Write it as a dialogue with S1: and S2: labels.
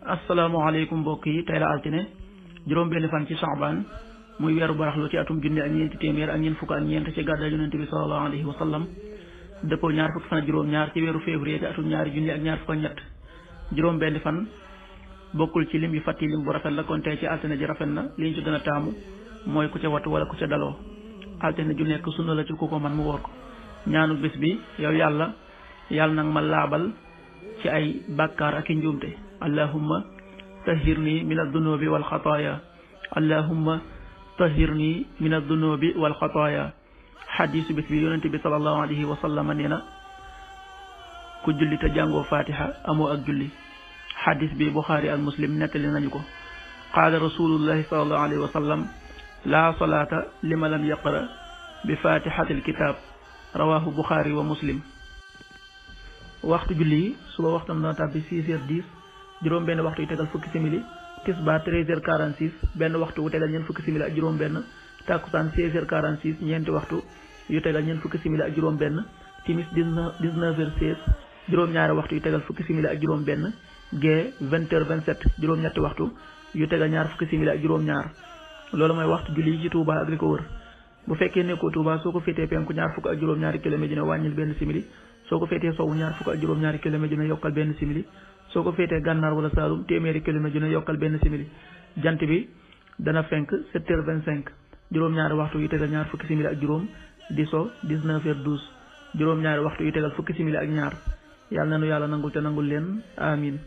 S1: asalaamaaleykum mbokk yi tey la altine juróom-benn fan ci Saabaan muy weeru baraxlu ci atum junni ak ñeenti téeméer ak ñeent fukk ak ñeent ci gàddaay yonent bi sallallahu alayhi wa sallam dëppoo ñaar fukki fan ak juróom-ñaar ci weeru février ci atum ñaari junni ak ñaar fukk ak ñett juróom-benn fan bokkul ci lim yu fàtti lim bu rafet la kon tey ci altine ji rafet na li ñu ci gën a taamu mooy ku ca wattu wala ku ca daloo altine ju nekk sunna la ci ku ko man mu woor ko ñaanu bés bi yow yàlla nag ma laabal ci ay bàkkaar ak i njuumte allahumma tahhirni min ad-dunubi wal xataaya allahumma tahhirni min ad-dunubi wal xataaya xadiisu bés bi yonente bi sallallahu alayhi wa sallam nee na ku julli te jàngoo fatiha amoo ak julli xadiis bi buxaari ak muslim nettali nañu ko qaala rasulullahi sallallahu alayhi wa sallam laa salaata liman lam yaqra bi fatihatil kitab rawahu buxaari wa muslim waxtu julli yi suba waxtam dana tàbbi 6h10 juróom benn waxtu yu tegal fukki simili tisbaar 13h46 benn waxtu wu tegal ñeent fukki simili ak juróom benn takkusaan 16h46 ñeenti waxtu yu tegal ñeent fukki simili ak juróom benn timis 19h16 juróom-ñaari waxtu yu tegal fukki simili ak juróom benn gee 20h27 juróom-ñetti waxtu yu tegal ñaar fukki simili ak juróom-ñaar loolu mooy waxtu julli yi ci Touba ak li ko wër bu fekkee nekkoo Touba soo ko féetee penku ñaar fukk ak juróom-ñaari kilomètre dina wàññil benn simili soo ko féetee sowwu ñaar fukk ak juróom-ñaari kilomètre dina yokkal benn simili soo ko féetee gànnaar wala saalum téeméeri kilomètre dina yokkal benn simili jant bi dana fenk 7h25 juróom-ñaari waxtu yu tegal ñaar fukki simili ak juróom di so 19h12 juróom-ñaari waxtu yu tegal fukki simili ak ñaar yàlla na nu yàlla nangul te nangul leen amin